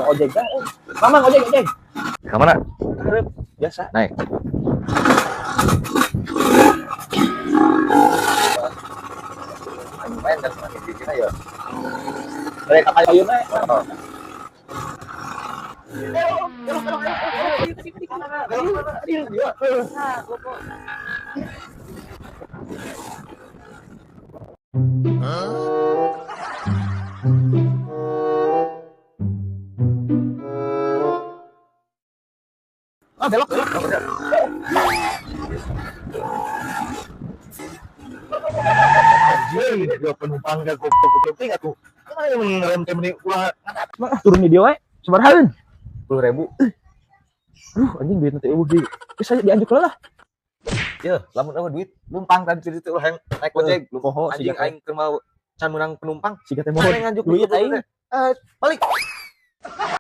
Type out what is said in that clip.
Ojek teh. Mamang, ojek, ojek. Ka mana? Hareup biasa. Naik. Lumayan kan di sini ya. Mereka payun we. Oh. Ah, belok, belok. Anjir, dia penumpang gak goblok-goblok teh atuh. Kumaha yang ngerem teh meni ulah Mang, ah, turun di dia we. Sabarahaeun? 10.000. Duh, anjing, duit nanti eueuh deui. Geus aya dianjuk heula lah. Ya, lamun eueuh duit lumpang tadi di situ ulah yang naik ojek. Poho Anjing, aing keur mau can meunang penumpang. Siga teh Mana mohon nganjuk duit aing. Eh, balik.